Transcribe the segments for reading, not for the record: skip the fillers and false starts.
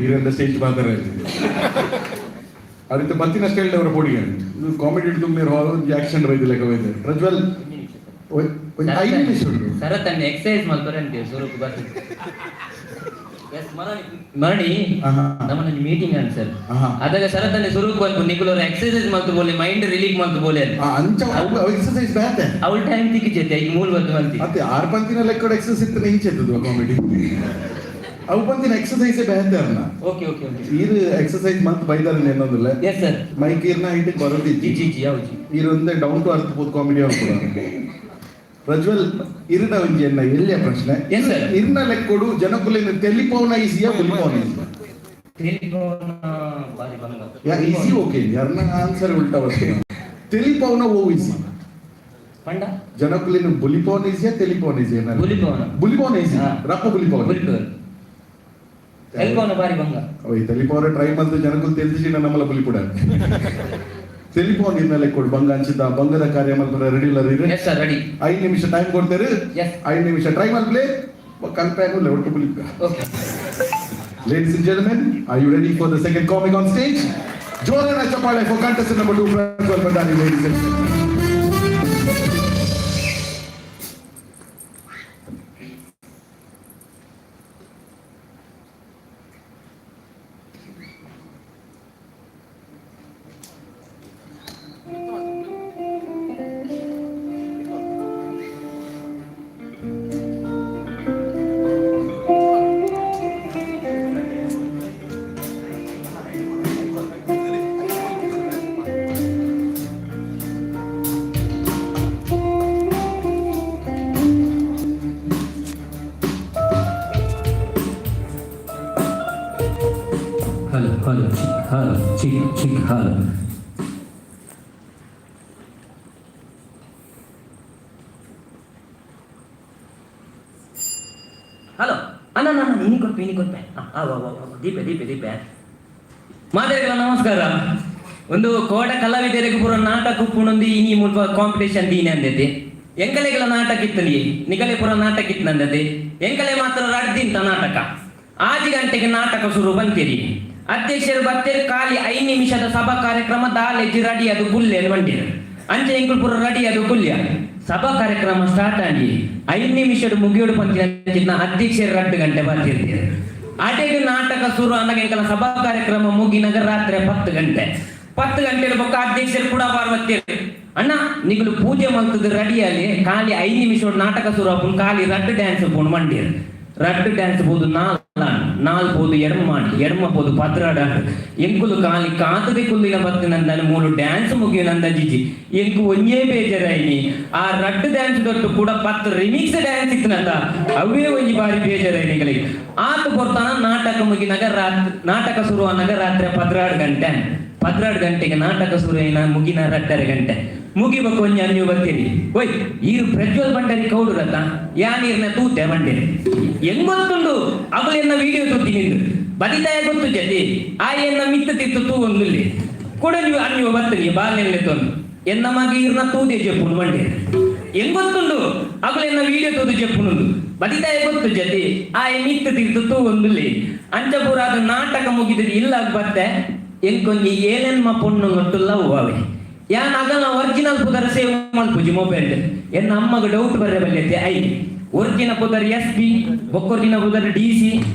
ಈರೆಂದ stage ಪಾತ್ರ ಅರಿತ ಬತ್ತಿನ ಸ್ಟೈಲ್ ಅವರ ಪೋಡಿಗೆ ಇದು ಕಾಮಿಡಿ ಹಿಡಿದು ಒಂಜಿ ಆಕ್ಷನ್ ಬೈದು ಲೆಕ್ಕ ಬೈದು ಪ್ರಜ್ವಲ್. ಒಂಜಿ 5 ನಿಮಿಷ ಉಂಟು. ಸರತನ್ನ ಎಕ್ಸರ್ಸೈಸ್ ಮಲ್ಪರೆ ಅಂತೀವಿ ಸುರುಕು ಬರ್ತದೆ. ಎಸ್ ಮರಣಿ ಮರಣಿ. ನಮ್ಮನ್ನ ಮೀಟಿಂಗ್ ಅನ್ ಸರ್. ಅದಾಗ ಸರತನ್ನೆ ಸುರುಕು ಬಂತು ನಿಕುಲೋರ ಎಕ್ಸರ್ಸೈಸ್ ಮಲ್ತು ಬೋಲೆ, ಮೈಂಡ್ ರಿಲೀಫ್ ಮಲ್ತು ಬೋಲೆ. ಅಂಚ ಎಕ್ಸರ್ಸೈಸ್ ಬ್ಯಾತೆ. ಅವಳ ಟೈಮ್ ತಿಕ್ಕಿ ಜೊತೆ ಈಗ ಮೂಲ ಬಂತು ಮಂತಿ. ಅತ್ತೆ ಆರು ಪಂತಿನ ಲೆಕ್ಕಡ್ ಎಕ್ಸರ್ಸೈಸ್ ಇತ್ತು ಇಂಚೆತ್ತದು ಕಾಮಿಡಿ. ಅವು ಪಂತಿನ ಎಕ್ಸರ್ಸೈಸ್ ಬ್ಯಾತೆ ಅರ್ನ. Okay okay okay. ಈರು ಎಕ್ಸರ್ಸೈಸ್ ಮಂತ್ ಬೈದಾರ ಏನೊಂದಿಲ್ಲ. Yes sir. Mic ಈರ್ನ ಹೈಟ್ ಬರೋದಿಜ್ಜಿ. ಜಿ ಜಿ ಜಿ ಹೌದು. ಈರೊಂದೇ ಡೌನ್ ಟು ಅರ್ತ್ ಪೋತ್ ಕಾಮಿಡಿ ಕೂಡ. ಪ್ರಜ್ವಲ್, ಇರ್ನ ಒಂಜಿ ಎನ್ನ ಎಲ್ಲಿಯ ಪ್ರಶ್ನೆ. Yes, sir. ಇರ್ನ ಲೆಕ್ಕೊಡು ಜನಕುಲಿನ ತೆಲಿಪೌನ ಈಸಿಯಾ, ಬುಲಿಪೌನ ಈಸಿಯಾ? ಬಾರಿ ಬಂಗ. ಯಾ ಈಸಿ ಓಕೆ, ಯಾರನ್ನ ಆನ್ಸರ್ ಉಲ್ಟಾ ವಸ್ತು. ತೆಲಿಪೌನ ಓ ಈಸಿ? ಪಂಡ? ಜನಕುಲಿನ ಬುಲಿಪೌನ ಈಸಿಯಾ, ತೆಲಿಪೌನ ಈಸಿಯಾ? ಬುಲಿಪೌನ. ಬುಲಿಪೌನ ಈಸಿ. ಹಾ. ರಪ್ಪ ಬುಲಿಪೌನ. ಬುಲಿಪೌನ ತೆಲಿಪೌನ ಬಾರಿ ಬಂಗ. ಓಯ್, ತೆಲಿಪೌನ ಟ್ರೈ ಮಂತ್ ಜನಕುಲ್ ತೆಲ್ತಿಜಿನ ನಮ್ಮಲ ಬುಲಿಪುಡ. ತೆಲಿಪೌನ್ ಇರ್ನ ಲೆಕ್ಕೊಡು ಬಂಗ ಅಂಚಿದ ಬಂಗದ ಕಾರ್ಯ ಮಲ್ಪರ ರೆಡಿ ಇಲ್ಲ ರೀ? Yes sir, ready. 5 ನಿಮಿಷ ಟೈಮ್ ಕೊಡ್ತಾರೆ. ಎಸ್. 5 ನಿಮಿಷ ಟ್ರೈ ಮಲ್ಪ್ಲೆ ಕಲ್ಪೆ ಒಟ್ಟು ಬುಲಿಪ. Okay. Ladies and gentlemen, are you ready for the second comic on stage? ಜೋರಾದ ಚಪ್ಪಾಳೆ for contestant number 2, Prajwal Bhandari, ladies and gentlemen. Hello hello chick hello chick chick hello. Hello ಅಣ್ಣ, ನಾನು ಇನಿ ಕೊಡ್ಪೆ, ಇನಿ ಕೊಡ್ಪೆ. ಆ ವಾ ವಾ ವಾ, ದೀಪೆ ದೀಪೆ ದೀಪೆ. ಮಾತಾಡಿಗಳ ನಮಸ್ಕಾರ. ಒಂದು ಕೋಟ ಕಲಾವಿದರಿಗೆ ಪೂರ ನಾಟಕ ಉಪ್ಪುನೊಂದು ಇನಿ ಮುಲ್ಪ ಕಾಂಪಿಟೇಷನ್ ದೀನಿ ಅಂದೈತಿ. ಎಂಕಲೆಗಳ ನಾಟಕ ಇತ್ತು ನೀ ನಿಗಲೆ ಪೂರ ನಾಟಕ ಇತ್ತು ನಂದತಿ. ಎಂಕಲೆ ಮಾತ್ರ ರಡ್ದಿಂತ ನಾಟಕ. 6 ಗಂಟೆಗೆ ನಾಟಕ ಶುರು ಬಂತೀರಿ. ಅಧ್ಯಕ್ಷರು ಬತ್ತೇರು, ಖಾಲಿ 5 ನಿಮಿಷದ ಸಭಾ ಕಾರ್ಯಕ್ರಮ ದಾಲೆಜ್ಜಿ, ರೆಡಿ ಅದು ಗುಲ್ಲೆ ಬಂದಿರು. ಅಂಚೆ ಎಂಕುಲು ಪೂರ ರೆಡಿ ಅದು ಗುಲ್ಯ. ಸಭಾ ಕಾರ್ಯಕ್ರಮ ಸ್ಟಾರ್ಟ್ ಆಗಿ 5 ನಿಮಿಷದ ಮುಗಿಯೋಡು ಪಂಚಿನ ಅಧ್ಯಕ್ಷರು 2 ಗಂಟೆ ಬರ್ತಿರ್ತೀರಿ. ಅಡೆಗೆ ನಾಟಕ ಶುರು ಅಂದಾಗ ಎಂಕಲ ಸಭಾ ಕಾರ್ಯಕ್ರಮ ಮುಗಿನಾಗ ರಾತ್ರಿ 10 ಗಂಟೆ. 10 ಗಂಟೆ ಬೊಕ್ಕ ಅಧ್ಯಕ್ಷರು ಕೂಡ ಬರ್ಬತ್ತೀರಿ. ಅಣ್ಣ, ನಿಗುಲು ಪೂಜೆ ಮಲ್ತದ ರೆಡಿಯಲ್ಲಿ, ಖಾಲಿ 5 ನಿಮಿಷ ನಾಟಕ ಶುರು ಆಪುಂಡು, ಖಾಲಿ ರಡ್ಡು ಡ್ಯಾನ್ಸ್ ಪೋಣು ಮಂಡಿರ್. ರಡ್ಡು ಡ್ಯಾನ್ಸ್ ಬೋದು ನಾಲ್ ನಾಲ್ ಪೋದು ಎಡಮ ಮಾಡಿ ಎಡಮ ಪೋದು ಪದ್ರಾಡ. ಎಂಕುಲು ಖಾಲಿ ಕಾತದೆ ಕುಲ್ಲಿನ ಬತ್ತಿನಂದಾನೆ ಮೂಲು ಡ್ಯಾನ್ಸ್ ಮುಗಿಯನಂದ ಜಿಜಿ. ಎಂಕು ಒಂಜೇ ಬೇಜಾರಾಯಿನಿ, ಆ ರಡ್ಡು ಡ್ಯಾನ್ಸ್ ದೊಟ್ಟು ಕೂಡ 10 ರಿಮಿಕ್ಸ್ ಡ್ಯಾನ್ಸ್ ಇತ್ತನಂತ, ಅವೇ ಒಂಜಿ ಬಾರಿ ಬೇಜಾರಾಯಿನಿ ಎಂಕಲಿಗೆ. ಆತ ಪೊರ್ತಾನ ನಾಟಕ ಮುಗಿನಾಗ ರಾತ್ರಿ, ನಾಟಕ ಶುರು ಅನ್ನಾಗ ರಾತ್ರಿ 12 ಗಂಟೆ. 12 ಗಂಟೆಗೆ ನಾಟಕ ಶುರು ಏನ ಮುಗಿನ 2.30 ಗಂಟೆ ಮುಗಿಬೇಕು. ಒಂಜಿ ಅನ್ಯು ಬರ್ತೀರಿ, ಓಯ್ ಈರು ಪ್ರಜ್ವಲ್ ಭಂಡಾರಿ ಕೌಡುರತ್ತ ಯಾ ನೀರ್ನ ತೂತೆ ಬಂಡೇರಿ. ಹೆಂಗ್ ಗೊತ್ತುಂಡು? ಅಗಲು ಎನ್ನ ವಿಡಿಯೋ ತೂತಿ ನಿಂದು ಬದಿತಾಯ ಗೊತ್ತು ಜತಿ ಆ ಎನ್ನ ಮಿತ್ತ ತಿತ್ತು ತೂ ಒಂದುಲ್ಲಿ ಕೂಡ ನೀವು ಅನ್ಯು ಬರ್ತೀನಿ ಬಾಲ್ಯಲ್ಲೇ ತೊಂದು ಎನ್ನ ಮಗ ಈರ್ನ ತೂದೆ ಜೆಪ್ಪುಂಡು ಬಂಡೇರಿ. ಹೆಂಗ್ ಗೊತ್ತುಂಡು? ಅಗಲು ಎನ್ನ ವಿಡಿಯೋ ತೂದು ಜೆಪ್ಪುಂಡು ಬದಿತಾಯ ಗೊತ್ತು ಜತಿ ಆ ಮಿತ್ತ ತಿರ್ತು ತೂ ಒಂದುಲ್ಲಿ. ಅಂಚಪುರ ಅದು ನಾಟಕ ಮುಗಿದಿದ್ದು ಇಲ್ಲ ಬತ್ತೆ. ಎಂಕೊಂಜಿ ಏಳೆನ್ಮ ಪೊಣ್ಣು ಒಟ್ಟು ಲವ್ ಅವೆ. ಯಾನ್ ಅಗಲ ಒರಿಜಿನಲ್ ಪುದರ್ ಸೇವ್ ಮಲ್ಪುಜಿ ಮೊಬೈಲ್. ಎನ್ನ ಅಮ್ಮಗ ಡೌಟ್ ಬರ್ರೆ ಬಲ್ಯತೆ. I ಒರಿಜಿನ ಪುದರ್ ಎಸ್ ಪಿ, ಬೊಕ್ಕೊರ್ಜಿನ ಪುದರ್ ಡಿ ಸಿ,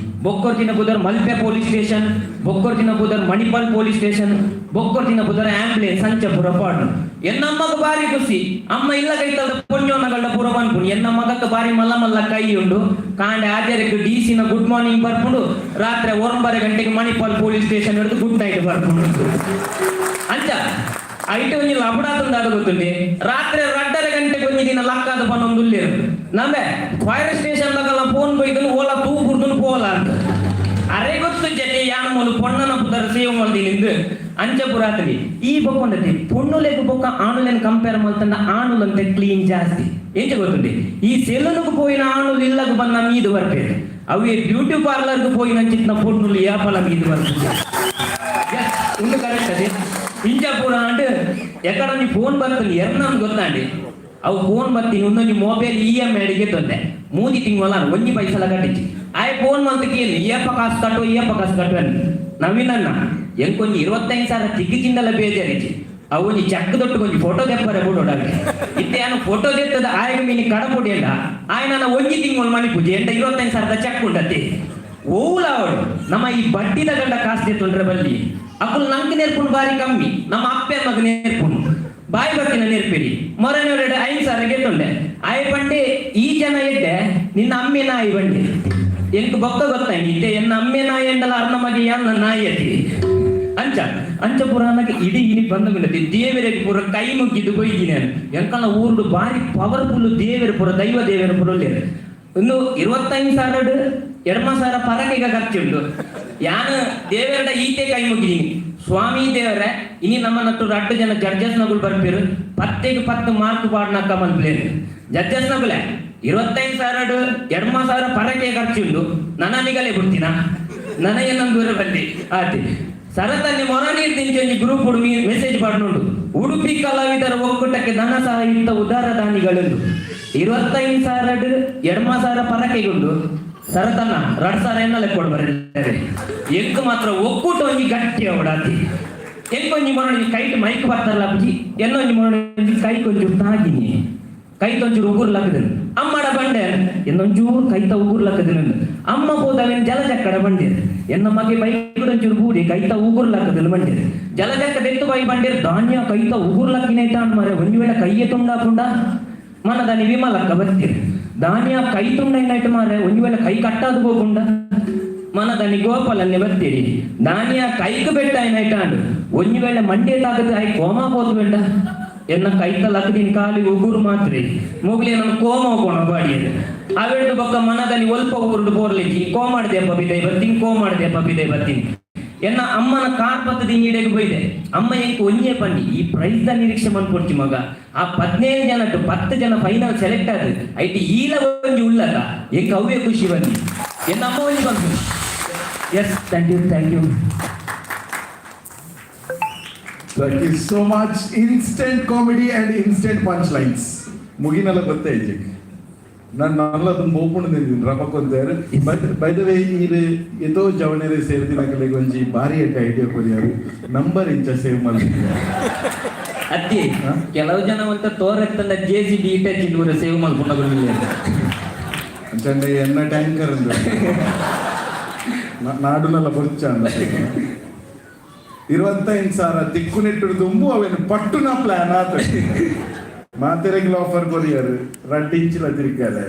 ಬೊಕ್ಕೊರ್ಜಿನ ಪುದರ್ ಮಲ್ಪೆ ಪೊಲೀಸ್ ಸ್ಟೇಷನ್, ಬೊಕ್ಕೊರ್ಜಿನ ಪುದರ್ ಮಣಿಪಾಲ್ ಪೊಲೀಸ್ ಸ್ಟೇಷನ್, ಬೊಕ್ಕೊರ್ಜಿನ ಪುದರ್ ಆಂಬ್ಯುಲೆನ್ಸ್ ಅಂಚಪುರ ಪಾಡು. ಎನ್ನಮ್ಮಗ ಬಾರಿ ಖುಷಿ. ಅಮ್ಮ ಇಲ್ಲ ಕೈತಲ್ದ ಪೊಣ್ಣೋನಗಳ್ಡ ಪೂರ ಪನ್ಪುಂಡು. ಎನ್ನ ಮಗಕ್ಕ ಬಾರಿ ಮಲ್ಲ ಮಲ್ಲ ಕೈ ಉಂಡು. ಕಾಂಡೆ ಆದ್ಯಕ್ಕೆ ಡಿ ಸಿನ ಗುಡ್ ಮಾರ್ನಿಂಗ್ ಬರ್ಪುಂಡು, ರಾತ್ರಿ 9 ಗಂಟೆಗೆ ಮಣಿಪಾಲ್ ಪೊಲೀಸ್ ಸ್ಟೇಷನ್ ಹಿಡಿದು ಗುಡ್ ನೈಟ್ ಬರ್ಪುಂಡು. ಅಂಚ ಐಟ್ ಒಂಜಿ ಲಬಡಾತಂದ ಅದು ಗೊತ್ತುಂಡಿ. ರಾತ್ರಿ 2.30 ಗಂಟೆಗೆ ಒಂಜಿ ದಿನ ಲಕ್ಕಾದ ಪನ್ನೊಂದು ನಂಬೆ ಫೈರ್ ಸ್ಟೇಷನ್ ಲಗಲ್ಲ ಫೋನ್ ಬೈದನು ಓಲ ತೂ ಬುರ್ದುನು ಪೋಲ ಅಂತ. ಅರೆ ಗೊತ್ತು ಜತಿ ಯಾನ್ ಮೂಲು ಪೊಣ್ಣನ ಪುದರ್ ಸೇವ್ ಮಲ್ದಿನಿಂದು. ಅಂಚ ಪುರಾತ್ರಿ ಈ ಬೊಕ್ಕೊಂಡತಿ ಪೊಣ್ಣುಲೆಗ್ ಬೊಕ್ಕ ಆಣುಲೆನ್ ಕಂಪೇರ್ ಮಲ್ತಂಡ ಆಣುಲಂತೆ ಕ್ಲೀನ್ ಜಾಸ್ತಿ. ಎಂಚ ಗೊತ್ತುಂಡಿ? ಈ ಸೆಲೂನ್ಗ್ ಪೋಯಿನ ಆಣುಲು ಇಲ್ಲಗ್ ಬನ್ನ ಮೀದು ಬರ್ಪೇರು. ಅವೆ ಬ್ಯೂಟಿ ಪಾರ್ಲರ್ಗ್ ಪೋಯಿನ ಚಿತ್ನ ಪೊಣ್ಣುಲು ಯಾಪಲ ಮೀದು ಬರ್ಪೇರು. ಉಂದು ಕರೆಕ್ಟ್ ಅದೇ. ಇಂಚಪುರ ಅಂಡ್ ಎಕಡ ನೀ ಫೋನ್ ಬರ್ತೀನಿ ಎರ್ನಂದ್ ಗೊತ್ತಾಂಡಿ. ಅವು ಫೋನ್ ಬರ್ತೀನಿ. ಒಂದೊಂದು ಮೊಬೈಲ್ ಇ ಎಂ I ಅಡಿಗೆ ತೊಂದೆ 3 ತಿಂಗಳ ಒಂಜಿ ಪೈಸಲ ಕಟ್ಟಿಚ್ಚಿ. ಆಯ್ ಫೋನ್ ಮಲ್ತ್ ಕೇನು, ಏಪ ಕಾಸು ಕಟ್ಟು, ಏಪ ಕಾಸು ಕಟ್ಟು. ನವೀನಣ್ಣ, ಎಂಕೊಂಜಿ 25,000 ತಿಗ್ಗಿಚಿಂದಲ ಬೇಜಾರಿಜಿ. ಅವು ಒಂಜಿ ಚಕ್ ದೊಟ್ಟು ಒಂಜಿ ಫೋಟೋ ದೆಪ್ಪರೆ ಬಿಡೋಡಾಗ. ಇತ್ತೆ ಯಾನು ಫೋಟೋ ದೆತ್ತದ ಆಯಗ ಮೀನಿ ಕಡಪುಡಿಯಲ್ಲ. ಆಯ್ ನನ್ನ ಒಂಜಿ ತಿಂಗಳು ಮಣಿಪೂಜೆ ಎಂಟ 25,000ದ ಚೆಕ್ ಉಂಡತಿ. ಓಲಾವಡು ನಮ್ಮ ಈ ಬಡ್ಡಿದ ಗಂಡ ಕಾಸು ದೆತ್ತುಂಡ್ರೆ ಬಲ್ಲಿ. ಅಕುಲು ನಂಕ್ ನೇರ್ಪುಂಡು ಬಾರಿ ಕಮ್ಮಿ, ನಮ್ಮ ಅಪ್ಪೆ ಅಮ್ಮಗ್ ನೇರ್ಪುಂಡು ಬಾಯಿ ಬತ್ತಿನ ನೇರ್ಪಿರಿ. ಮೊರನೆರಡು 5,000 ಗೆತ್ತುಂಡೆ. ಆಯ್ ಬಂಡೆ ಈ ಜನ ಎಡ್ಡೆ, ನಿನ್ನ ಅಮ್ಮೆ ನಾಯಿ ಬಂಡೆ. ಎಂಕ್ ಬೊಕ್ಕ ಗೊತ್ತಾಯ್ತು, ಇತ್ತೆ ಎನ್ನ ಅಮ್ಮೆ ನಾಯಿ ಎಂಡಲ ಅರ್ನ ಮಗೆ ಯಾನ್ನ ನಾಯಿ ಅತಿ. ಅಂಚ ಅಂಚ ಪುರಾಣಕ್ಕೆ ಇಡೀ ಇನಿ ಬಂದ ಮೇಲೆ ದೇವರಿಗೆ ಪೂರ ಕೈ ಮುಗ್ಗಿದ್ದು ಕೊಯ್ದಿನಿ ನಾನು. ಎಂಕಲ್ನ ಊರುಡು ಬಾರಿ ಪವರ್ಫುಲ್ ದೇವರು ಪೂರ, ದೈವ ದೇವರ ಪೂರ ಉಲ್ಲೆರ್. ಇನ್ನು 25,000 2,000 ಪರಕೆಗ ಖರ್ಚುಂಡು. ಯಾನು ದೇವರಡ ಈತೆ ಕೈ ಮುಗಿದೀನಿ. ಸ್ವಾಮಿ ದೇವರೇ, ಇನಿ ನಮ್ಮ ನಟ್ಟು ರಡ್ಡು ಜನ ಜಡ್ಜಸ್ ನಗುಲು ಬರ್ಪಿರು, 10ಕ್ಕೆ 10 ಮಾರ್ಕ್ ಪಾಡ್ನಕ್ಕ ಮನ್ಪ್ಲೇನು. ಜಡ್ಜಸ್ ನಗುಲೆ 25,000 2,000 ಪರಕೆ ಖರ್ಚುಂಡು. ನನ್ನ ನಿಗಲೆ ಬಿಡ್ತೀನ, ನನಗೆ ನಂದೂರ ಬಂದಿ ಆತಿ. ಸರತಲ್ಲಿ ಮೊರನೀರ್ ತಿಂಚೊಂಜಿ ಗ್ರೂಪ್ ಮೆಸೇಜ್ ಪಾಡ್ನುಂಡು, ಉಡುಪಿ ಕಲಾವಿದರ ಒಕ್ಕೂಟಕ್ಕೆ ಧನ ಸಹಾಯುಕ್ತ ಉದಾರ ದಾನಿಗಳೆಂದು. 25,000 2,000 ಪರಕೆಗುಂಡು. ಸರತನ್ನ 2,000 ಎನ್ನಲೆ ಕೊಡು ಬರಲಿದ್ದಾರೆ. ಎಂಕ್ ಮಾತ್ರ ಒಕ್ಕೂಟ ಒಂಜಿ ಗಟ್ಟಿ ಅವಡಾತಿ. ಎಂಕೊಂಜಿ ಮೊರಣಿ ಕೈಟ್ ಮೈಕ್ ಬರ್ತಾರಲ್ಲ ಅಪ್ಪಜಿ, ಎನ್ನೊಂಜಿ ಮೊರಣಿ ಕೈ ಕೊಂಚೂರು ತಾಗಿನಿ, ಕೈ ತೊಂಚೂರು ಉಗುರ್ಲಕ್ಕದ. ಅಮ್ಮಡ ಬಂಡೆ, ಎನ್ನೊಂಚೂರು ಕೈತ ಉಗುರ್ಲಕ್ಕದ. ಅಮ್ಮ ಹೋದವೇನು ಜಲಜಕ್ಕಡ ಬಂಡಿರ್. ಎನ್ನ ಮಗೆ ಬೈಕ್ ಒಂಚೂರು ಬೂಡಿ, ಕೈತ ಉಗುರ್ಲಕ್ಕದ ಬಂಡಿರ್. ಜಲಜಕ್ಕ ದೆತ್ತು ಬೈ ಬಂಡಿರ್. ಧಾನ್ಯ ಕೈತ ಉಗುರ್ಲಕ್ಕಿನೈತ ಮಾರೆ, ಒಂಜಿ ವೇಳೆ ಕೈಯೆ ತುಂಡಾಪುಂಡ. ಮನದಾನಿ ವಿಮಲಕ್ಕ ಬರ್ತೀರಿ. ಧಾನ್ಯ ಕೈ ತುಂಡ ಇನ್ನೈಟ್ ಮಾರೆ, ಒಂಜಿ ವೇಳೆ ಕೈ ಕಟ್ಟಾದು ಹೋಗುಂಡ. ಮನದಾನಿ ಗೋಪಾಲನ್ನೇ ಬರ್ತೀರಿ. ಧಾನ್ಯ ಕೈಕ್ ಬೆಟ್ಟ ಏನಾಯ್ತಾಂಡು, ಒಂಜಿ ವೇಳೆ ಮಂಡೆ ತಾಕದ I coma ಪೋತು ಬೆಂಡ. ಎನ್ನ ಕೈತ ಲಕ್ಕದಿನ ಖಾಲಿ ಉಗುರು ಮಾತ್ರೆ ಮುಗ್ಲಿ ನನ್ನ ಕೋಮ ಹೋಗೋಣ ಬಾಡಿಯದು. ಅವೆರಡು ಬೊಕ್ಕ ಮನದಲ್ಲಿ ಒಲ್ಪ ಊರುಡು ಬೋರ್ಲಿಜ್ಜಿ. ಕೋಮಾಡ್ದೆ ಅಪ್ಪ ಬಿದೈ ಬರ್ತೀನಿ, ಕೋಮಾಡ್ದೆ ಅಪ್ಪ ಬಿದೈ ಬರ್ತೀನಿ. ಎನ್ನ ಅಮ್ಮನ ಕಾರ್ ಪತ್ತದ ಹಿಂಗಿಡೆಗೆ ಬೈದೆ. ಅಮ್ಮ ಎಂಕ್ ಒಂಜೇ ಪನ್ನಿ, ಈ ಪ್ರೈಸ್ the ನಿರೀಕ್ಷೆ ಮನ್ಪೊಡ್ಚಿ ಮಗ. ಆ 15 ಜನಟ್ಟು 10 ಜನ ಫೈನಲ್ ಸೆಲೆಕ್ಟ್ ಆದ ಐಟ್ ಈಲ ಒಂಜಿ ಉಲ್ಲದ, ಎಂಕ್ ಅವೇ ಖುಷಿ ಬಂದಿ. ಎನ್ನ ಅಮ್ಮ ಒಂಜಿ ಬಂತು. Yes, thank you, thank you. Thank you so much. Instant comedy and instant punch lines. ಮುಗಿನೆಲ್ಲ ಗೊತ್ತೇ ಇಜ್ಜಿಕ್. ನಾನು ನಲ್ಲ ತುಂಬ ಓಪನ್ ರಮಕೊಂತೇರು. ಬೈ the way, ಈರು ಏತೋ ಜವಣೆರೆ ಸೇರ್ದಿನಕಲೆಗ್ ಒಂಜಿ ಬಾರಿ ಎಡ್ಡೆ ಐಡಿಯಾ ಕೊರಿಯಾರು. ನಂಬರ್ ಇಂಚ ಸೇವ್ ಮಲ್ತಿದ್ದಾರೆ. ಅತ್ತಿ, ಕೆಲವು ಜನ ಅಂತ ತೋರೆತ್ತಂದ ಜೆ ಸಿ ಬಿ ಇಟಚ್ ದೂರ ಸೇವ್ ಮಲ್ಪುಂಡ. ಅಂಚಂಡೆ ಎನ್ನ ಟ್ಯಾಂಕರ್ ಅಂದ ನಾಡುನೆಲ್ಲ ಬೊರ್ಚ ಅಂದ. 25,000 ದಿಕ್ಕು ನೆಟ್ಟು ದುಂಬು ಅವೇನು ಪಟ್ಟುನ ಪ್ಲಾನ್ ಆತ. ಮಾತೆರೆಗ್ಲ ಆಫರ್ ಕೊರಿಯರ್ ರಡ್ಡು ಇಂಚಿಲ ತಿರ್ಗಾಲೆ.